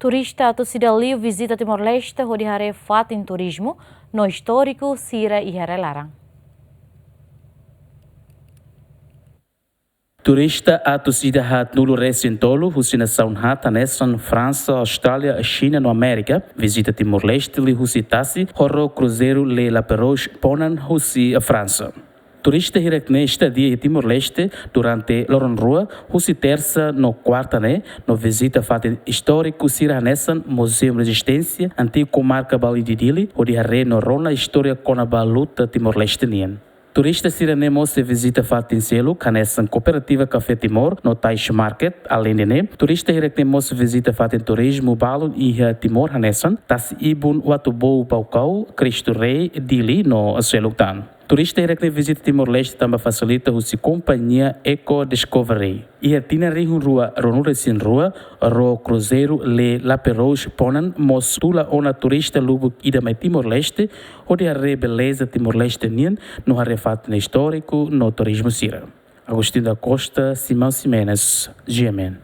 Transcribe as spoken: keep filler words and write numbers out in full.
Turista atus ida liu vizita Timor-Leste hodi haree fatin turizmu no istóriku sira iha rai laran. Turista atus ida haatnulu resin tolu husi nasaun haat hanesan Fransa, Austrália, Xina no Amérika vizita Timor-Leste liuhusi tasi ho ró kruzeiru Le Lapérouse Ponant husi Fransa. Turista hirak-ne'e estadia iha Timor-Leste durante loron rua, husi tersa no kuarta ne'e, no vizita fatin istóriku sira hanesan Muzeu Rezisténsia, antigu komarka Balu Dili, hodi haree no rona istória kona-ba luta Timor-Leste nian. Turista sira-ne'e mós sei vizita fatin seluk hanesan Kooperativa Kafé Timor no Tais Market. Aleinde ne'e, turista hirak-ne'e mós vizita fatin turizmu balun iha Timor hanesan tasi ibun Uatubou Baucau, Cristo Rei, Dili no seluk tan. Turista hirak-ne'e vizita Timor-Leste tanba fasilita husi kompañia Eco Discovery. Iha tinan rihun rua ruanulu resin rua, ró kruzeiru Le Lapérouse Ponant mós tula ona turista lubuk ida mai Timor-Leste, hodi haree beleza Timor-Leste nian no haree fatin istóriku no turizmu sira. Agostinho da Costa, Simão Ximenes, G M N.